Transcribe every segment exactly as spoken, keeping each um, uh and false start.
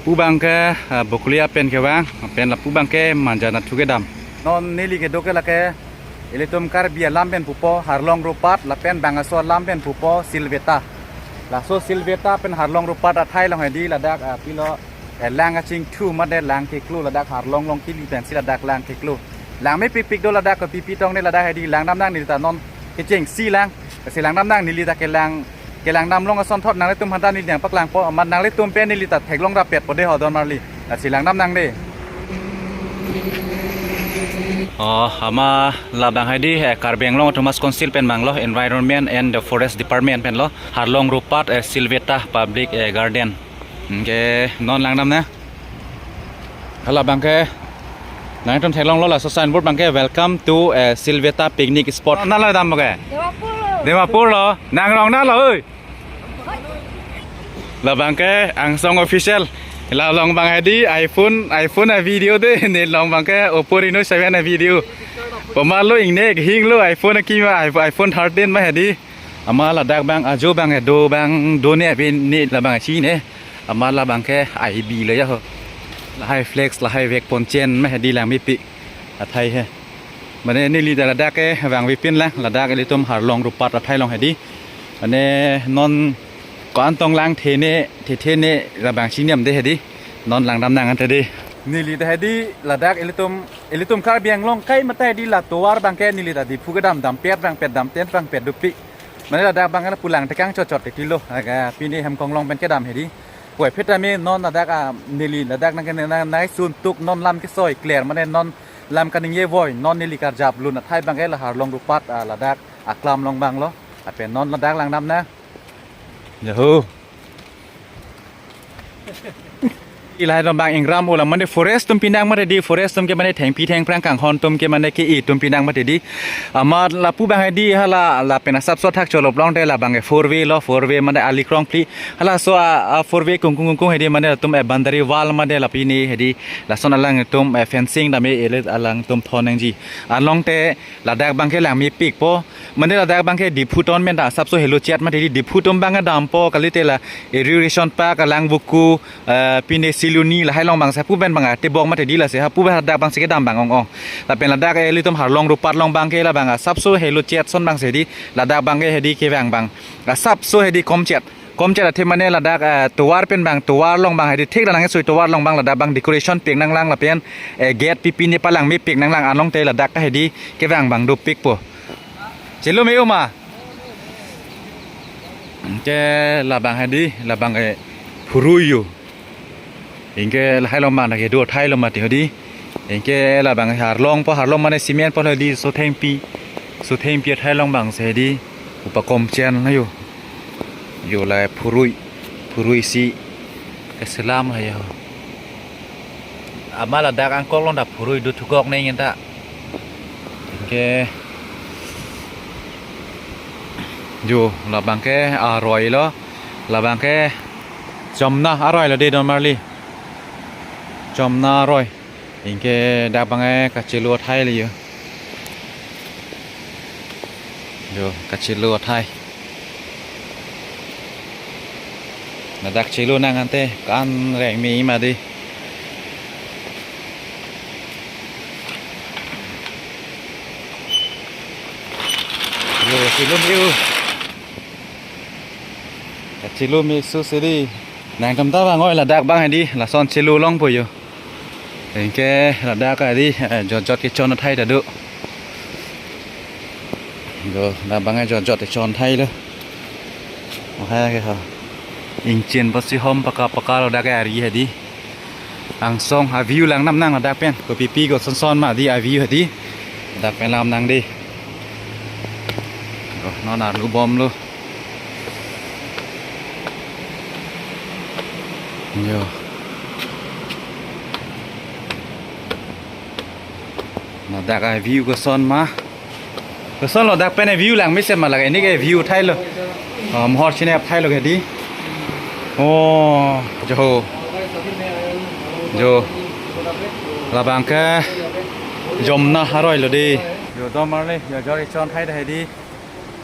Pu abangke, ah, Bokolia pen kevang, pen lapu abangke Manjanathur kedam. Non neli kedo ke lake, ilitum Karbi alam pen pupo, Harlong Ropat, lapen bang aso alam pen pupo, Silveta. Laso Silveta pen Harlong Ropat athai along hedi ladak, ah, pilo, eh, lang kachingthu mate lang keklo ladak Harlong along kili pensi ladak lang keklo. Lang mepikpik do ladak kopi pi tong ne ladak hedi langdam nang neli ta non kechengsi lang. Lasi langdam nang neli ta kelang, kelang damlong asonthot nanglitum aphanta neli nangpaklangpo, amat nanglitum pen neli ta theklong rapetpo de ho don marli. Lasi langdam nang de. Oh, amat labang hedi, eh, Karbi Anglong Autonomous Council pen abanglo, Environment and the Forest Department penlo, Harlong Ropat, eh, Silveta Public, eh, Garden. Anke non langdam nang. Halabangke nangtum theklonglo laso signboard abangke, "Welcome to, eh, Silveta Picnic Spot." Nalo dam abangke? Dimapur. Dimapur lo. Nang rong nalo, oi. Labangke Angsong Official. La along abang hedi iPhone, iPhone avideo de. Ne along abangke Oppo Reno seven avideo. Pemalo ingnek hinglo iPhone akimi, iPhone thirteen ma hedi. Amat ladak abang ajo abang edo abang do ne abin ne labang achi ne. Amat labangke I B lo ya ho. Lahai flex, lahai vek ponchen ma hedi lang mepik athai he. Mane neli ta ladak ke vangvepin lang, ladak ilitum Harlong Ropat athai along hedi. Mane non ko-an tong lang the ne, the the ne labang chiniam de hedi. Non langdam nang ante de. Neli ta hedi ladak ilitum, ilitum Karbi Anglong kai mata hedi la tovar abangke neli ta Diphu kedam dampet vangpet damten vangpet dopik. Mane ladak abang lapu lang tekang chotchot titilo. Aga pini Hemkonglong pen kedam hedi. Puvoiphit tame non ladak, ah, neli ladak nang kene nang nai sun tuk non lam kesoi clear. Mane non lam kaningje voi non neli karjap lun athai abangke la Harlong Ropat, ah, ladak aklam along abanglo. Lapen non ladak langdam nang. Yahoo. Ilai along abang ingram ulam mane forest atum pinang mate di, forest atum ke mane thengpi thengphrang kanghon atum ke mane ke-i atum pinang mate di. Amat lapu abang hedi hala lapen asapso thak cholop longte labangke four way lo, four way mane ali krongphli. Halaso a, a four way kungkung kungkung hedi mane atum, eh, boundary wall mane lapu ne hedi lason alangtum, eh, fencing dam-e elet alangtum thon nangji. Alongte ladak abangke lang mepikpo. Mane ladak abangke Diphu ton pen ta asapso helo chet mate di Diphu atum abang dampo kalite la Irrigation Park alang buku, eh, pine Siluni lahai along abang si hapu pen abang tebok mate di lasi hapu pen ladak abang si kedam abang ong ong. Lapen ladak ilitum Harlong Ropat along abangke labang asapso helo chet ason abang si hedi ladak abangke hedi kevang abang asapso hedi komchet. Komchet athe mane ladak, eh, tovar pen abang, tovar along abang hedi thik nang sui tovar along abang ladak abang decoration pik nanglang lapen, eh, gate pipi ne palang mepik nanglang alongte ladak ta hedi kevang abang dopikpo. Chelo me-u ma? Anke labang hedi, labang, eh, phurui yo. Anke lahai along abang kedo athai lo mati hedi. Anke labang Harlong po, Harlong mane cement po hedi, Sothengpi. Sothengpi athai along abang si hedi. Upa komchen yo. Yo la phurui. Phurui si keselam la yo. Amat ladak angkok along ta phurui do thukok ne ingin ta. Anke yo labangke aroi lo. Labangke Jomna aroi lo de don marli. Jomna aroi. Anke dak abangke kachelo athai le yo. Yo, kachelo athai. Ladak chelo nang ante kan reng me-i ma di. Yo, chelo me-u. Kachelo me-su si di. Nangtum ta vang oi ladak abang hedi lason chelo longpo yo. Anke ladak hedi, eh, jotjot kechon athai ta do. Do, dak abang jotjot kechon athai lo. Oh, hai ke ha. Ingchin pasi hom paka paka lo dak ke ari hedi. Angsong a-view langdam nang ladak pen. Kopi pi ko son son ma di a-view hedi. Ladak pen lam nang di. Oh, non arlu bom lo. Yo. Ladak a-view koson ma. Koson lo dak pen a-view lang mesen ma lake ini ke view athai lo. Oh, mohor chine athai lo ke di. Oh, jo. Jo. Labangke Jomna aroi lo di. Yo don marli, yo jor kechon athai ta hedi.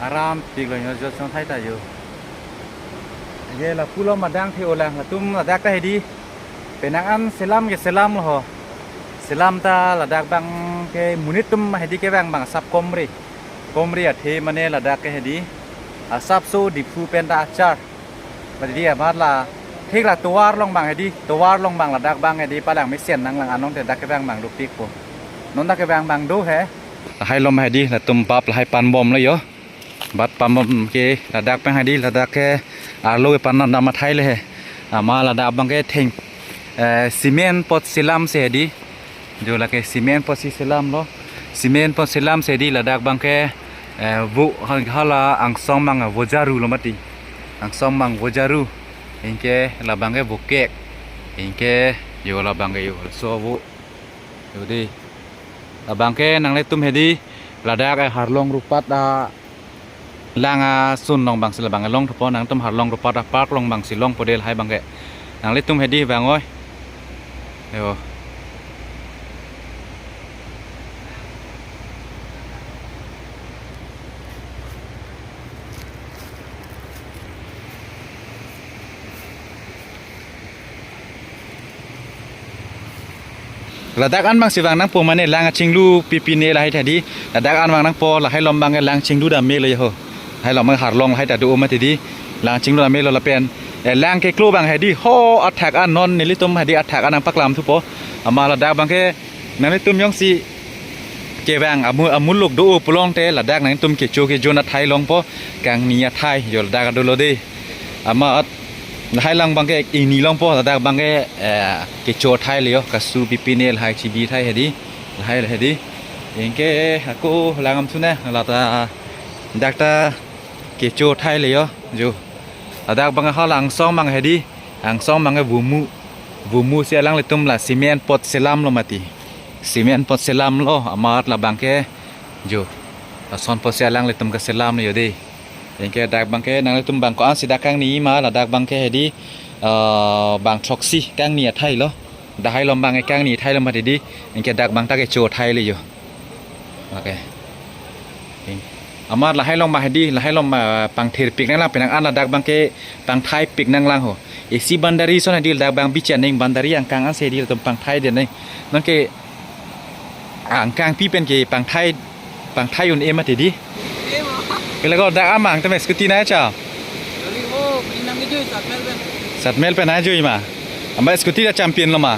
Aram pik lo yo jor chon athai ta yo. Ye lapu lo madang the olang latum ladak ta hedi. Penang an selam ke selam lo ho. Selam ta ladak abang ke monit atum hedi kevang abang asap komre. Komre athe mane ladak ke hedi asapso Diphu pen ta achar. Mati di amat la thik la tovar along abang hedi, tovar along abang ladak abang hedi palang mesen nanglang anong te dak kevang abang dopikpo. Non dak kevang abang do he. Lahai lom hedi latum bap lahai panbomlo yo. Bap panbom ke ladak abang hedi, ladak ke arlo ke pan dam athai le he. Amat ladak abang ke theng, eh, cement pot selam si hedi. Jo lake cement pot si selamlo. Cement pot selam si hedi ladak abang ke, eh, vo hal-, hala angsong abang vojaru lo mati. Angsong abang vojaru. Anke labang ke vokek. Anke jo labang ke jo so vo. Jo dei. Labang ke nanglitum hedi ladak, eh, Harlong Ropat, ah, lang asun along abang si labang ke longthupon, nangtum Harlong Ropat a-park along abang si longpo dei lahai abang ke. Nanglitum hedi abang oi. Yo. Ladak an abang si vang nangpo mane lang achinglu pipine lahai ta di. Ladak an vang nangpo, lahai lom abang ke lang chinglu dam melo yo ho. Lahai lom abang Harlong lahai ta do mati di. Lang chinglu dam melo lapen, eh, lang keklo abang hedi ho athak an non nelitum hedi athak an nangpaklamthupo. Amat ladak abang ke nanglitum jongsi kevang amu-, amuluk do pulote ladak nangtum kecho kejun athai longpo, kangni athai jo ladak dolo dei. Amat lahai lang abang ke ingni longpo, ladak abang ke, eh, kecho athai le yo, kasu pipine lahai chibi athai hedi, lahai hedi. Anke ako lang amthuna, lata dak ta kecho athai le yo, jo. Ladak abang ke hala angsong abang hedi, angsong abang ke vomu, vomu si alanglitum la cement pot selamlo mati. Cement pot selamlo, amat labang ke, jo. Lason pot si alanglitum keselamlo yo dei. Anke dak abang ke nanglitum abang ko-an si dak kangni ma, ladak abang ke hedi, eh, bang throksi kangni athai lo. Lahai lom abang ke kangni athai lo mati di. Anke dak abang ta kecho athai le yo. Oke. Amat lahai lom abang hedi, lahai lom abang pangthirpik nanglang, penang an ladak abang ke pangthaipik nanglang ho. Isi boundary ason hedi ladak abang bicha ning boundary angkang an si hedi latum pangthai den neng. Nonke angkangpi pen ke pangthai, pangthai un-e mati di. Kela ko dak amang tame scooty na cha. Satmel pen na jui ma. Amat scooty ta champion lo ma.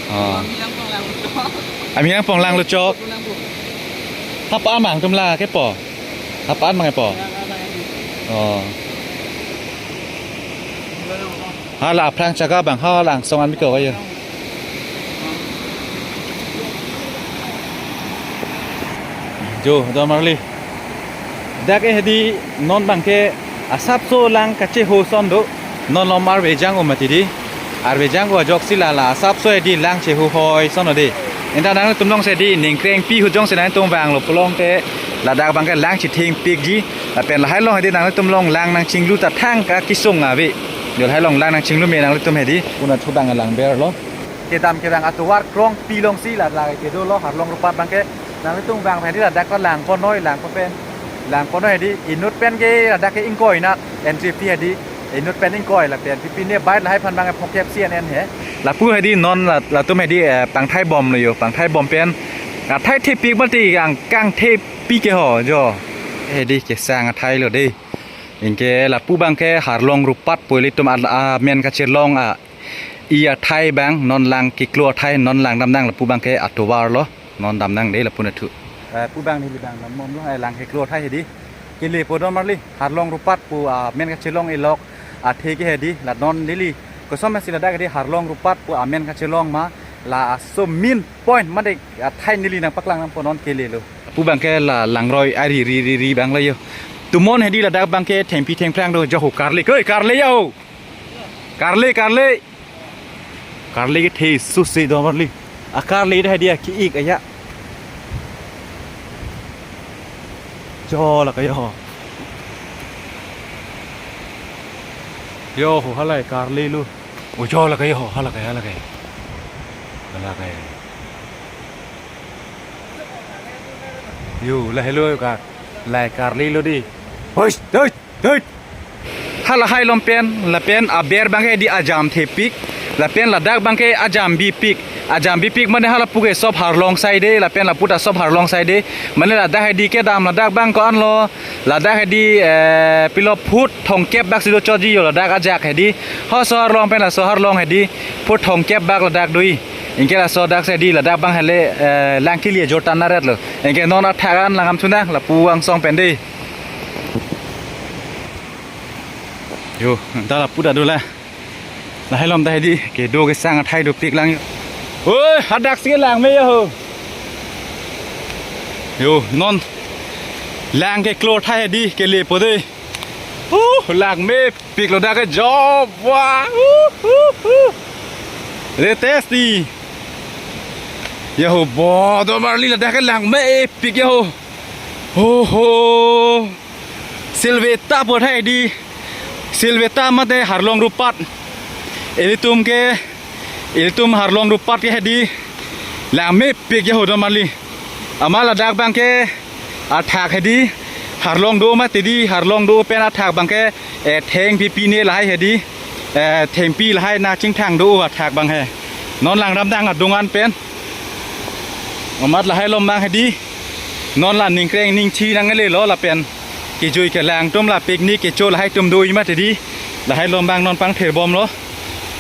Oh. Ami nangpong lang lo chok. Hapa amang atum la kepo. Hapa amang kepo. Oh. Hala aphrang chaga abang hala angsong an biko kayo. Jo, don marli. Dak ke hedi non abang ke asapso lang kacheho ason do. Non lom arve jang-o mati di. Arve jang-o ajoksi la la asapso hedi lang cheho hoi ason dei. Enta nangtum along si hedi ning krengpi ahut jongsi nangtum vanglo pulote ladak abang ke lang chithengpikji. Lapen lahai along hedi nangtum along lang nangchinglu ta thang ka kisung ave. Jo lahai along lang nangchinglu me nangtum hedi. Puna thu abang langberlo. Kedam kevang atovar krongpi alongsi la la kedolo Harlong Ropat abang ke. Nangtum vang hedi ladak ta langpon noi, langpon pen. Langpon noi hedi inut pen ke ladak ke ingkoi na entry fee hedi. Inut pen ingkoi lapen pipine bike lahai aphan abang ke phongkep si an en he. Lapu hedi non la, latum hedi, eh, pangthaibomlo yo, pangthaibom pen. Athai thepik mati angkang thepi ke ho jo. Hedi kesang athai lo dei. Anke lapu abang ke Harlong Ropat pu ilitum a, amen kachelong a, i athai abang, non lang keklo athai, non lang damnang lapu abang ke atovar lo, non damnang dei lapu na thu. Eh, pu abang neli abang dambomlo, eh, lang keklo athai hedi. Kelepo don marli, Harlong Ropat pu amen kachelong ilok athe ke hedi, la non neli. Kosom si ladak hedi Harlong Ropat pu amen kachelong ma, la aso main point mate athai neli nangpaklang nangpo non kelelo. Pu abang ke la langroi ari ri ri ri abang lo yo. Tumon hedi ladak abang ke thengpi thengphrang do jo ho karle. Koi karle yo. Karle, karle. Karle kethe susi don marli. A karle dah dia ki-ik aya. Jo la kayo. Yo ho halai karle lo. O jo la kayo, hala kayo, hala kayo. Hala kayo. Yo, lahelo ka. Lai karle lo dei. Hoi, hoi, hoi. Halahai lom pen, lapen aber abang ke hedi ajam thepik. Lapen ladak abangke ajambipik. Ajambipik mane hala puke sop Harlong side, lapen lapu ta sop Harlong side. Mane ladak hedi kedam ladak abang ko-anlo. Ladak hedi, eh, pilo foot thomkep bak si do chotji jo ladak ajak hedi. Ho so Harlong pen laso Harlong hedi foot thomkep bak ladak do-i. Anke laso dak si hedi ladak abang hele, eh, lang kili ajor tan naret lo. Anke non athak an lang-am thunang lapu angsong pen de. Jo, ta lapu ta do la. Lahai along ta hedi kedo kesang athai dopik lang. Oi, hadak si lang me jo ho. Jo, non lang keklo athai hedi kelepo de. Uh, lang mepik lo dak ke jo. Wah. Uh, uh, uh. Latest ni. Jo ho, bo domarli ladak ke lang mepik jo ho. Ho ho. Silveta pu athai hedi. Silveta mate Harlong Rupat. Ilitum ke, ilitum Harlong Rupat ke hedi lang mepik jo ho domarli. Amat ladak abangke athak hedi Harlong do mati di, Harlong do pen athak abangke, eh, thengpi pine lahai hedi, eh, thengpi lahai nangchingthang do athak abang he. Non langdamtang adung an pen. Amat lahai along abang hedi. Non la ningkreng ningthi nangle lo lapen kejui kelang atum la picnic kecho lahai atum do-i mati di. Lahai along abang non pangthir bomlo.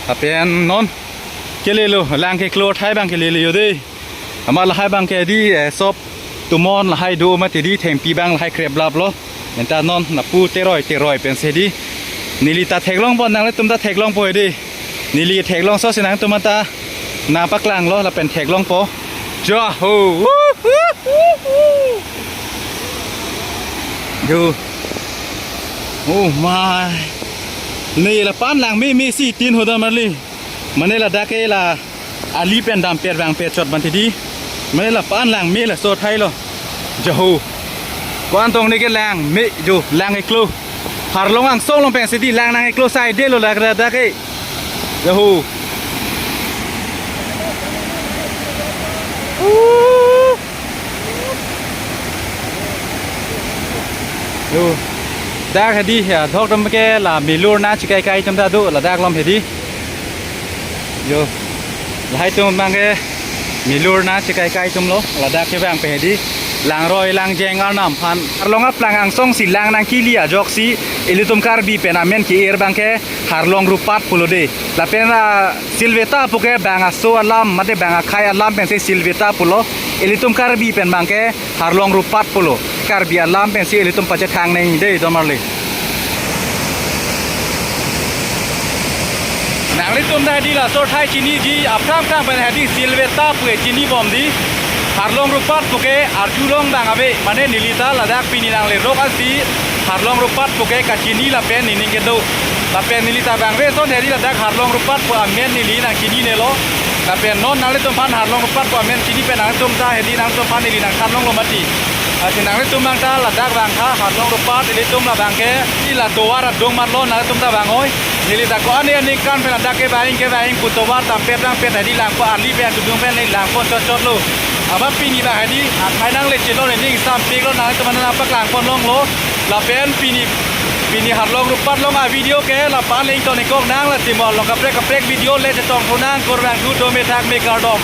Lapen non kelelo lang keklo athai abang kelelo jo de. Amat lahai abangke di, eh, sop tumon lahai do mati di, thengpi abang lahai kreplap lo. Anta non lapu teroi teroi pensi di. Neli ta theklongpo, nanglitum ta theklongpo hedi. Neli theklongso si nangtum ta nangpaklanglo lapen theklongpo. Jo ho. Jo. Oh my. Ne la pan lang meme si tin ho domarli. Mane ladak ke la ali pen dampet vangpet chot mati di. Mane la pan lang me laso athai lo. Jo ho. Ko-an tong ne ke lang me jo lang keklo. Harlong angsong along pensi di lang nangkeklo side lo ladak ke. Jo ho. Uh. Jo. Dak hedi ya, thok atum ke la milur nangchekai kai atum ta do, ladak along hedi. Jo. Lahai atum abangke milur nangchekai kai atum lo, ladak kevang pen hedi. Langroi langjeng arnam aphan. Harlong aplang angsong si lang nangkili ajoksi, ilitum Karbi pen amen ke-ir abangke Harlong Rupat pulo de. Lapen, ah, Silveta puke bang aso alam, mate bang akhei alam pensi Silveta pulo. Ilitum Karbi pen abangke Harlong Rupat pulo. Karbi alam pensi ilitum pachethang nang de domarli. Nanglitum ta hedi laso athai chiniji, aphrang aphrang pen hedi Silveta puke chini bom di. Harlong Rupat puke arjulong bang ave, mane neli ta ladak pini nanglerok ansi Harlong Rupat puke kachini lapen nening kedo. Lapen neli ta bang ve ason hedi ladak Harlong Rupat pu amen neli nangchininelo. Lapen non nanglitum aphan Harlong Rupat pu amen chini pen nangtum ta hedi nangtum aphan neli nangthanlonglo mati. Lasi nanglitum abang ta ladak vang tha Harlong Rupat, ilitum la abangke, ila tovar adung matlo, nanglitum ta vang oi. Neli ta ko-an aningkan pen ladak kevang-ik kevang-ik pu tovar dampet dampet hedi langpo, ali pen tudung pen neli langpon chot chot lo. Amat pini abang hedi akhei nangle chelo, nening sampik lo, nangtum aphan nangpaklangpon longlo. Lapen pini, pini Harlong Rupat along avideo ke la-an le ington ingkok nang, la Timor along kaprek kaprek video le chetong thu nang, kurvangthu, dome thak me kardom.